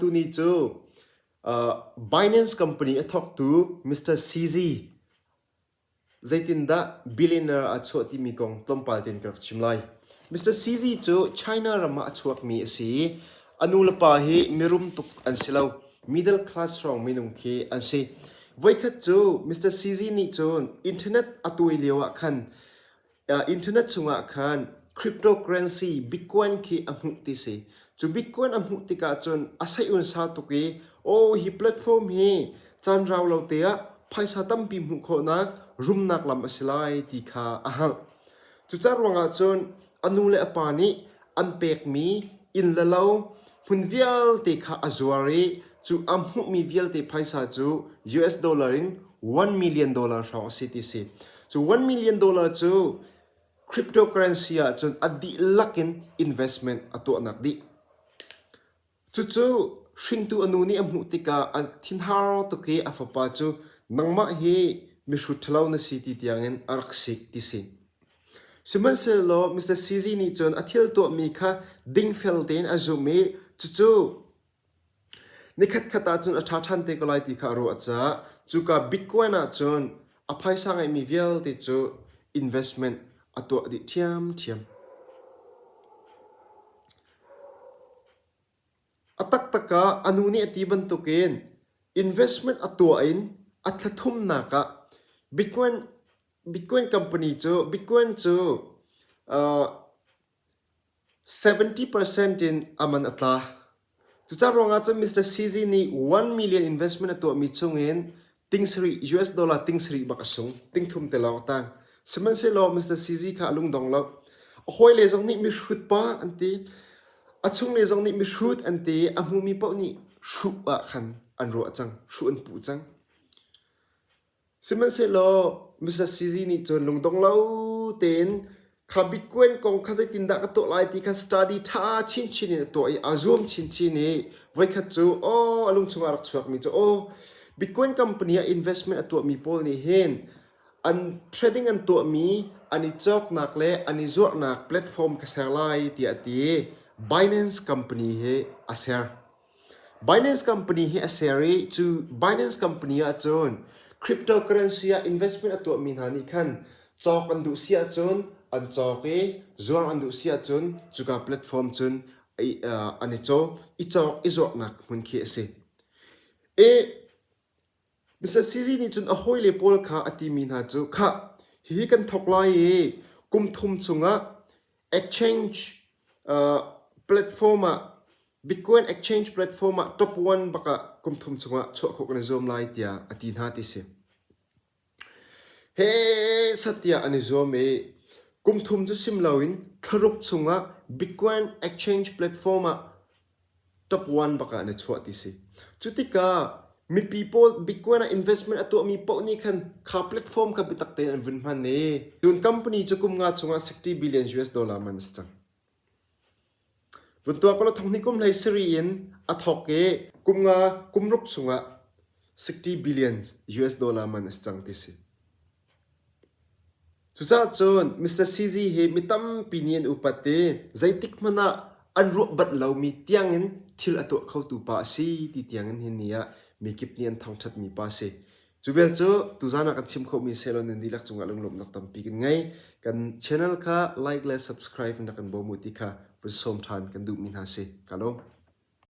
Tuni cu Binance company a thawktu Mr. CZ zeitindah billionaire aa chuah timi kong tlawmpal tein ka rak chim lai. Mr. CZ cu China ram ah a chuakmi a si i a nulepa hi mirum tuk an si lo. Middle class hrawng minung khi an si. Voikhat cu Mr. CZ nih cun internet a tuai lio ah khan Internet chungah khan cryptocurrency Bitcoin khi a hmuh ti si. Cu Bitcoin a hmuh tikah cun a seiun sa tuk i aw hi platform hi caan rau lo te ah phaisa tampi hmuh khawhnak rumnak lam a si lai ti kha a hngalh. Cucaah ruangah cun a nu le a pa nih an pekmi inn le lo hmun vialte kha a zuar i cu a hmuhmi vialte phaisa cu US dollar in 1 million dollar hrawng a si ti si. Cu 1 million dollar cu cryptocurrency ah cun a dihlak in investment a tuahnak dih. Cucu hringtu a nu nih a hmuh tikah a thinhar tuk i a fapa cu nangmah hi mihrut ṭhalo na si ti tiangin a rak sik ti si. Sihmanhsehlaw Mr. CZ nih cun a thil tuahmi kha dingfel tein a zumh i cucu nikhatkhat ahcun a ṭha ṭhan te ko lai ti kha a ruah caah cuka Bitcoin ahcun a phaisa ngeihmi vialte cu investment a tuah dih ṭhiamṭhiam. A taktak ah a nu nih a ti bantukin investment a tuah in a thla thumnak ah Bitcoin, Bitcoin company cu Bitcoin cu uh, 70% in a man a tla. Cucaah ruangah cun Mr. CZ nih 1 million investment a tuahmi chungin ting sarih US dollar ting sarih bak a sung. Ting thum te lawng a tang. Sihmanhsehlaw Mr. CZ kha a lungdong lo. A hawile zong nih mihrut pa an ti. A chungle zong nih mihrut an ti. A hmumi paoh nih hruh ah khan an ruah cang. Hruh an puh cang. Sihmanhsehlaw Mr. CZ nih cun lungdong lo tein kha Bitcoin kong kha zeitindah ka tuah lai ti kha study ṭha chinchin in a tuah i aa zuam chinchin i voikhat cu aw a lung chungah a rak chuakmi cu aw Bitcoin company ah investment a tuahmi pawl nih hin an trading an tuahmi an i cawknak le an i zuarhnak platform ka ser lai tiah a ti i Binance company hi a ser. Binance company hi a ser i cu Binance company ahcun cryptocurrency ah investment a tuahmi hna nih khan cawk an duh si ahcun an cawk i zuar an duh si ahcun cuka platform cun an i caw i cawk i zuarnak hmun khi a si. I Mr. CZ nih cun a hawile pawl kha a timi hna cu khah hihi kan thawk lai i kum thum chungah exchange uh, platform ah Bitcoin exchange platform ah top one bak ah kum thum chungah chuah khawh kan i zuam lai tiah a ti hna ti si. He satiah an i zuam i kum thum cu sim loin thlaruk chungah Bitcoin exchange platform ah top one bak ah an i chuah ti si. Cu tikah mipi pawl Bitcoin ah investment a tuahmi paoh nih khan kha platform kha biatak tein an vun hman i cun company cu kum nga chungah 60 billion US dollar man a si cang. Vun tuah ko law thong hnih kum hlei sari in a thawk i kum nga kum ruk chungah 60 billion US dollar man a si cang ti si. Cucaah cun Mr. CZ hi mi tampi nih an upat i zeitik hmanh ah an ruah banh lomi tiangin thil a tuah khotu pa a si ti tiangin hi ni ah mikip nih an thangṭhatmi pa a si. Cu vial cu tuzaan ah kan chim khawhmi sehlaw nan dihlak cungah lunglawmhnak tampi kan ngei. Kan channel kha like le subscribe in rak kan bawm u ti kha vun sawm ṭhan kan duhmi hna si. Ka lawm.